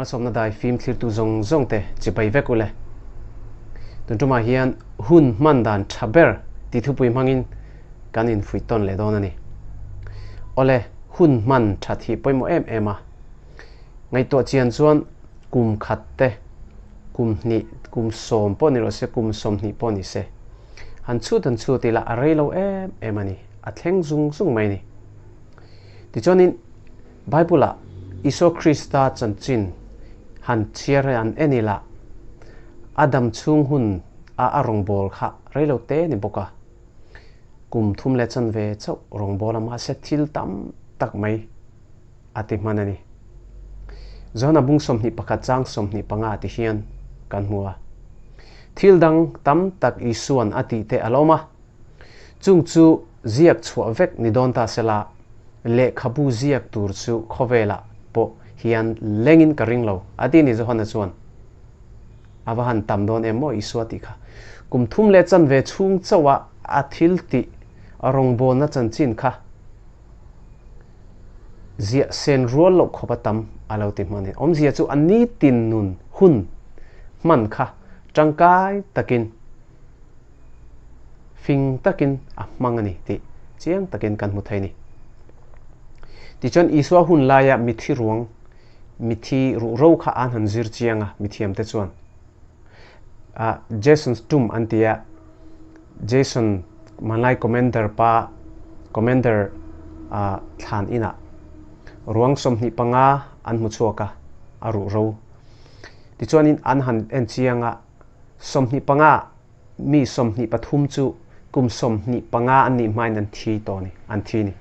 Malsawmna dai fim thlirtu zawng zawng te chibai vek ule. Tun tumah hian hun hman dan tha ber tih thupui hmangin kan infuih tawn leh dawn a ni. Awle, hun hman that hi pawimawh em em a. Ngaihtuah chian chuan kum khat te, kum hnih, kum sawm pawh ni rawh se, kum sawmhnih pawh ni se, han chhut han chhut ila a rei lo em em a ni, a thleng zung zung mai a ni. Tichuanin Bible-ah Isua Krista chanchin han chhiar hi an en ila, a dam chhung hun a a rawngbâwl kha rei lo te ni bawk a, kum thum leh chanve chauh rawngbâwl a mahse thil tam tak mai a ti hman a ni. Johana bung 21 chang 25 ti hian kan hmu a, Thil dang tam tak Isua'n a tih te a la awm a, chung chu ziak chhuah vek ni dawn ta sela, lehkhabu ziak tur chu khawvelah pawh hian lengin ka ring lo, a ti ni Johana chuan. A va han tam dawn em maw Isua tih kha. Kum thum leh chanve chhung chauha a thil tih a rawngbawlna chanchin kha ziah sen rual loh khawp a tam a lo ti hman a ni. Awmzia chu a nitin nun hun hman kha tangkai takin fing takin a hmang a ni tih chiang takin kan hmu thei a ni. Tichuan Isua hun laia mithi ruang mithi ruhro kha an han zir chiang a mithiamte chuan ah Jason Stum an ti a, Jason hmanlai commander pa commander ah thlan inah ruang 25 an hmu chhuak a, a ruhro. Tichuanin an han en chiang a, 25 mi 23 chu kum 25 an nih hmain an thi tawh a ni, an thi ni.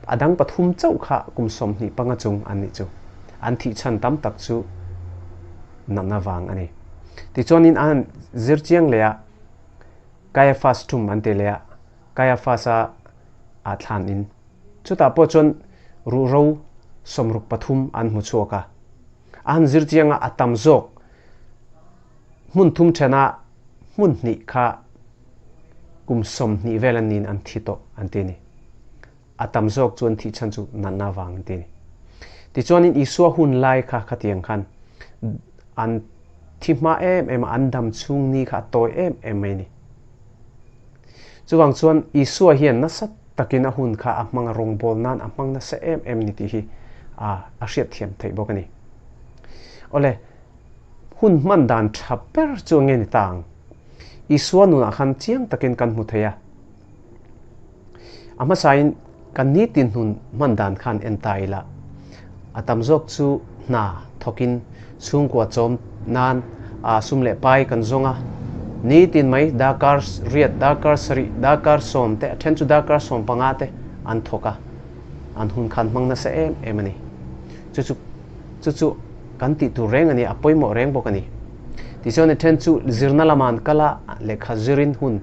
A dang pathum chauh kha kum 25 chung an nih chu. An thih chhan tam tak chu natna vang a ni. Tichuanin an han zir chiang leh a, Caiaphas tum an ti leh a, Caiaphas-a ah thlan in. Chutah pawh chuan ruhro 63 an hmu chhuak a. A han zir chiang a, a tam zawk hmun thum thena hmun hnih kha kum 20 vel an niin an thi tawh an ti a ni. A tam zawk chu an thih chhan chu natna vang an ti a ni. Tichuanin Isua hun lai kha khatiang khan an thi hma em em a, an dam chhung ni kha a tawi em em mai a ni. Chuvang chuan Isua hian nasa takin a hun kha a hmang a, rawngbâwl nan a hmang nasa em em ni tih hi a hriatthiam theih bawk a ni. Awle, hun hman dan tha ber chu enge ni ta ang? Isua nunah khan chiang takin kan hmu thei a. A hmasain kan nitin hun hman dan khan en ta ila, a tam zawk chu hna thawkin chhungkua chawm nan a sum leh pai kan zawng a. Nitin mai darkar riat, darkar sarih, darkar sawm te, a then chu darkar 15 te an thawk a, an hun khan hmang nasa em em a ni. Chu chu chu chu kan tih tur reng a ni, a pawimawh reng bawk a ni. Tichuan a then chu zirna lama an kal a, lehkha zirin hun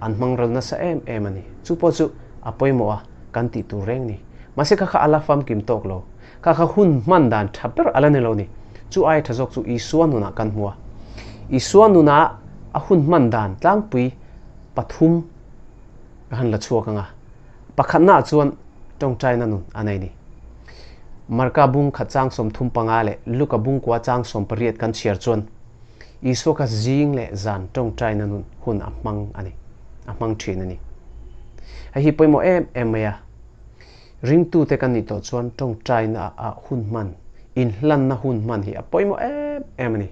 an hmang ral nasa em em a ni. Chu pawh chu a pawimawh a, kan tih tur reng ni. Mahse kha kha a la famkim tawk lo. Kha kha hun hman dan tha ber a la ni lo ni. Chu ai tha zawk chu Isua nunah kan hmu a. Isua nunah a hun hman dan tlangpui pathum ka han la chhuak ang a. Pakhatnaah chuan tawngtaina nun a nei ni. Marka bung khat chang 35 leh Luka bung kua chang 18 kan chhiar chuan Isua kha zing leh zan tawngtaina nun hun a hmang a ni, a hmang thin a ni. Hei hi pawimawh em em mai a, ringtute kan nih tawh chuan tawngtaina ah hun hman, inhlanna hun hman hi a pawimawh em em a ni.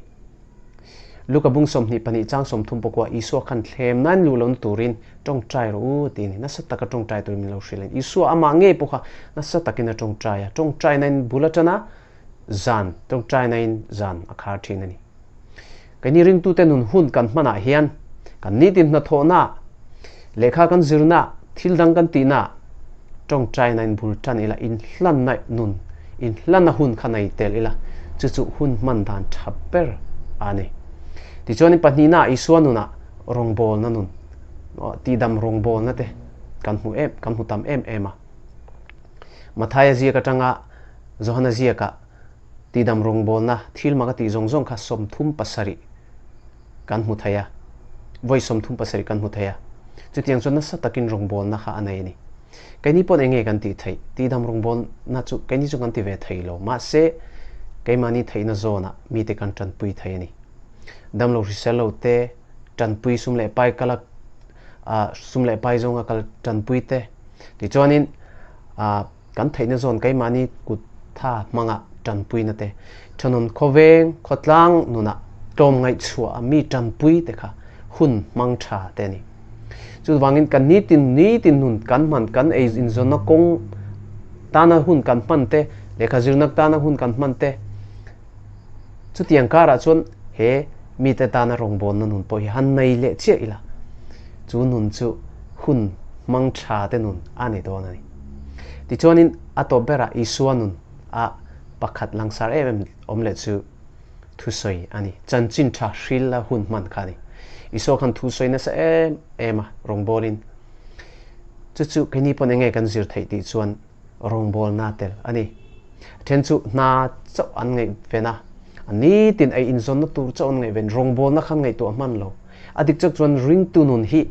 Luka bung 22 chang 30 pawh kua Isua khan thlem nan luh lohna turin tawngtai rawh u ti a ni. Nasa taka tawngtai turin min lo hrilh a ni. Isua amah ngei pawh kha nasa takin a tawngtai a, tawngtaina in bul atana zan, tawngtaina in zan a khar thin a ni. Keini ringtute nun hun kan hmanah hian kan nitin hnathawhna, lehkha kan zirna, thil dang kan tihna tawngtaina in bul tan ila, inhlanna nun, inhlanna hun kha nei tel ila, chu chu hun hman dan tha ber a ni. Tichuanin pahnihna Isua nunah rawngbawlna nun, tihdam rawngbawlna te kan hmu em, kan hmu tam em em a. Mathaia ziak atanga Johana ziakah tihdam rawngbawlna thil mak a tih zawng zawng kha 37 kan hmu thei a, vawi 37 kan hmu thei a. Chutiang chuan nasa takin rawngbawlna kha a nei a ni. Keini pawn eng nge kan tih theih? Tihdam rawngbawlna chu keini chu kan ti ve thei lo. Mahse, Keimahni theihna zawnah mite kan tanpui thei a ni. Damlo hrisel lo te, tanpui sum leh pai kala sum leh pai zawnga kal tanpui te, tichuanin kan theihna zawn keimahni kut tha hmanga tanpuina te, thenawm khawveng khawtlang nunah tlawm ngaihchhuah a mi tanpui te kha hun hmang tha te a ni. Chuvangin kan nitin nitin nun kan hman kan ei inzawnna kawng tana hun kan hman te, lehkha zirna tana hun kan hman te, chutiang karah chuan he mite tana rawngbawlna nun pawh hi han nei leh chiah ila, chu nun chu hun hmang tha te nun a ni dawn a ni. Tichuanin a tawp berah Isua nun a pakhat langsar em em awm leh chu thusawi a ni. Chanchin tha hril a hun hman kha a ni. Isua khan thusawi nasa em em a rawngbawlin chu chu keini pawn enge kan zir theih tih chuan rawngbawlna tel a ni. A then chu hna chauh an ngaihven a, a nitin ei inzawnna tur chauh an ngaihven, rawngbawlna khan ngaihtuah hman lo. A dik chak chuan ringtu nun hi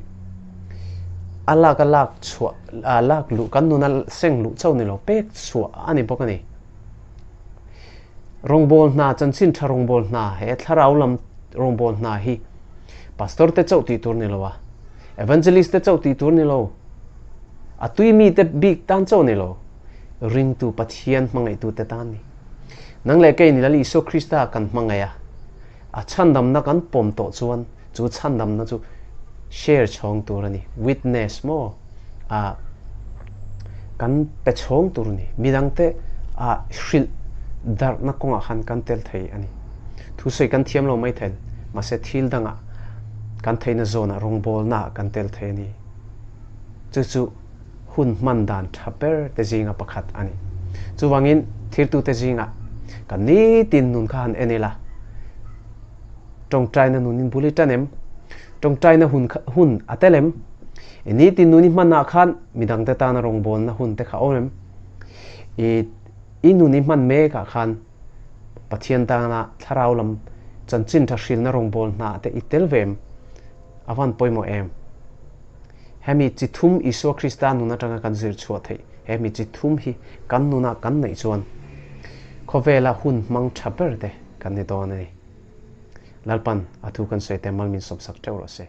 a lak a lak chhuah, a lak luh kan nun a seng luh chauh ni lo, pek chhuah a ni bawk a ni. Rawngbâwl hna, chanchin ṭha rawngbâwl hna, he thlarau lam rawngbâwl hna hi Pastor te chauh tih tur ni lo a, Evangelist te chauh tih tur ni lo, a tui mite bik tan chauh ni lo, ringtu Pathian hmangaihtu te tan ni. Nang leh kei ni Lal Isua Krista kan hmangaih a, a chhandamna kan pawm tawh chuan chu chhandamna chu share chhawng tur a ni, witness maw ah kan pe chhawng tur a ni, midangte ah hrilh darhna kawngah khan kan tel thei a ni. Thusawi kan thiam lo mai thei, mahse thil dangah kan theihna zawnah rawngbawlna ah kan tel thei a ni. Chu chu hun hman dan tha ber te zinga pakhat a ni. Chuvangin thirtute zingah kan nitin nun kha han en ila, tawngtaina nunin bul i tan em? Tawngtaina hun kha hun a tel em? I nitin nun i hmanah khan midangte tana rawngbawlna hun te kha a awm em? I i nun i hman mekah khan Pathian tana thlarau lam chanchin tha hrilna rawngbâwl hna te i tel ve em? A van pawimawh em? Hemi chi thum Isua Krista nun atanga kan zir chhuah theih hemi chi thum hi kan nunah kan neih chuan khawvela hun hmang tha ber te kan ni dawn a ni. Lalpan a thu kan sawi te malmin sawmsak teuh rawh se.